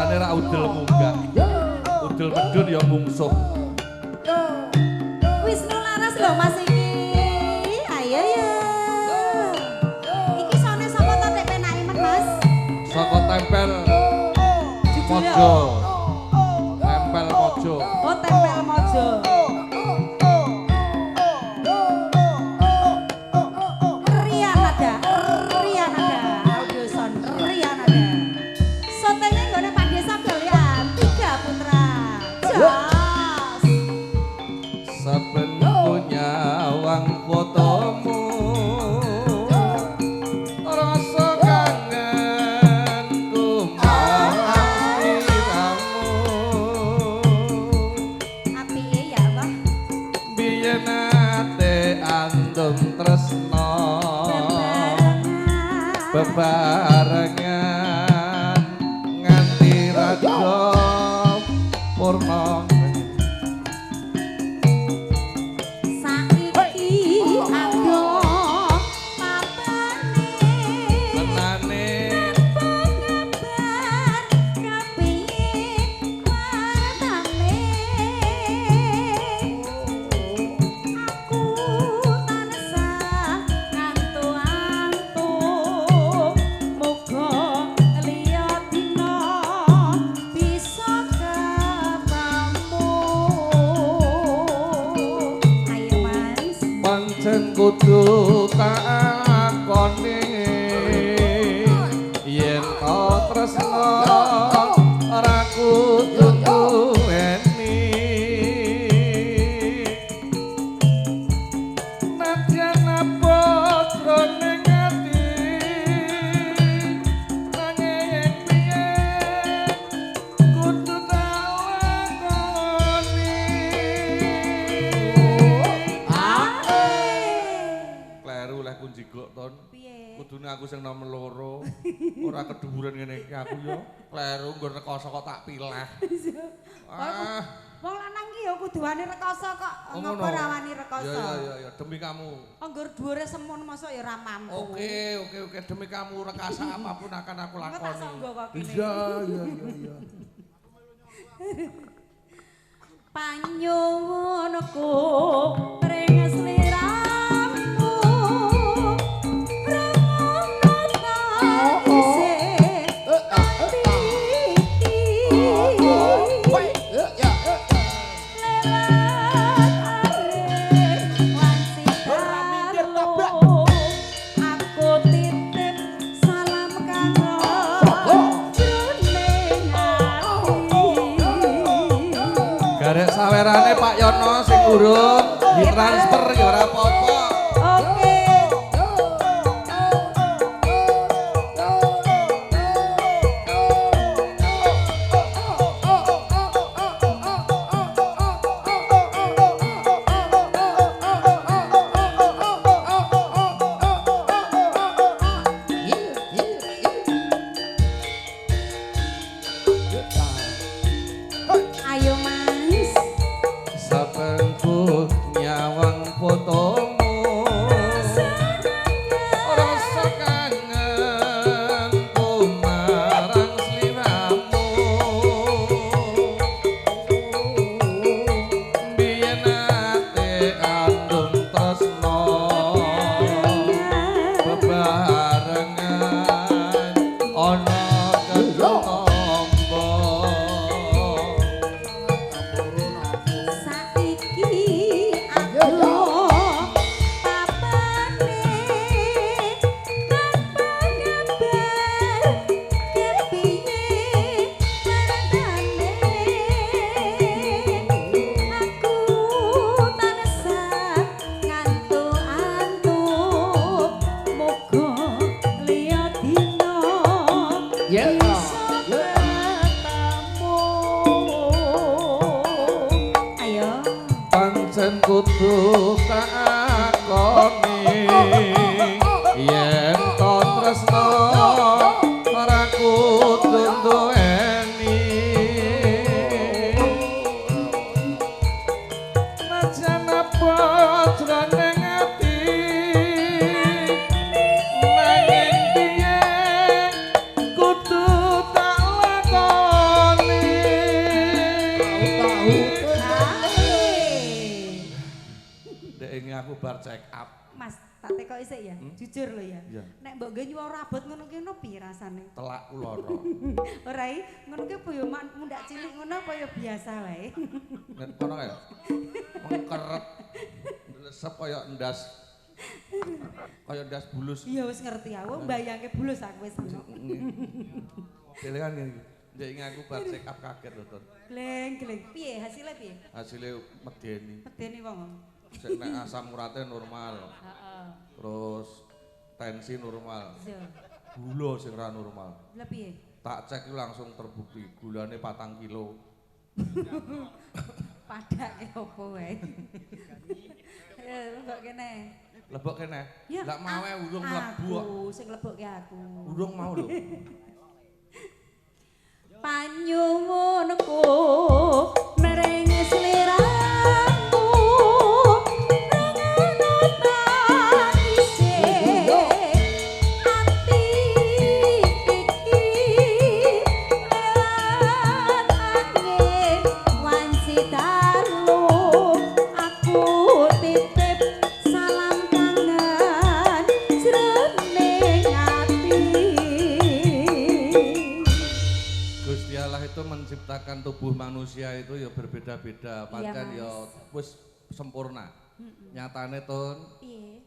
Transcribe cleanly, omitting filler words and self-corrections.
Bahasane ra udel munggah. Udel medun ya mungsuh. Wisnu Laras lho Mas iki. Ayo ya. Iki sone sapa to nek penake men Mas? Saka tempel Mojo. Tempel Mojo. Oh, tempel Mojo. Saben nyawang fotomu rasa kangenku marang sliramu. Apike ya Allah. Biyen nate andum tresno bebarengan nganti raja purna. Kudu takoni yen to tresno ora kudu duweni. Nadyan abot jroning ati nanging piye kudu tak lakoni. Ton. Kudune aku sing nomor loro. Ora keduwuran ngene iki aku yo. Kleru nggon rekoso kok tak pilah. Ah, wong lanang ki yo kuduane rekoso kok ngopo ora wani rekoso. Ya ya ya demi kamu. Anggur dhuwure semono mosok ya ora mampu. Oke oke oke demi kamu rekasa apapun akan aku lakoni. Tak sanggo kok kene. Iya iya iya iya. Panyuwunku ring sliramu Garek sawerane Pak Yono sing urung ditransfer ya ora apa-apa. Oke. Ayo Mas. Saben nyawang fotomu rasa kangenku marang sliramu. Biyen nate andum tresno bebarengan ana ketombo. Saiki aku papane tanpa kabar kepiye marane aku tansah ngantuk-antuk muga liya dina bisa ketemu. Ayo. Pancen kudu takoni yen to tresno ora kudu duweni. Najan apa jroning ati nanging piye kudu tak lakoni. bar check up. Mas, tak tekok isik ya. Jujur lho ya. Iya. Nek mbok nggo nyuwara abot ngono ki ngono piye rasane? Telakku lara. Ora i, ngono ki apa ya mundak cilik ngono apa ya biasa wae. Nek kono kae. Mengkeret. Ndelesep kaya endas. Kaya endas bulus. Iya wis ngerti aku, mbayangke bulus aku wis ngono. Delengan ngene iki. Ndek ingi aku bar check up kaget lho, Tun. Gleng gleng. Piye hasilnya piye? Hasilnya medeni. Medeni wong. Sik nek asam urate normal. Heeh. Terus tensi normal. Iya. Gula sing ora normal. Lah piye? Tak cek langsung terbukti gulane 4 kilo. Padake opo wae. Ya kok kene. Lebok kene. Ya, Lah mawe urung mlebu kok. Aku sing lebokke aku. Urung mau lho. Panyuwunku mring sliramu rangono tangise ati iki lewat angin wanci dalu aku titip salam kangen jroning ati. Gusti Allah itu menciptakan tubuh manusia itu ya berbeda-beda, pancen Mas. ya wis sempurna. Nyatane, Tun, Piye?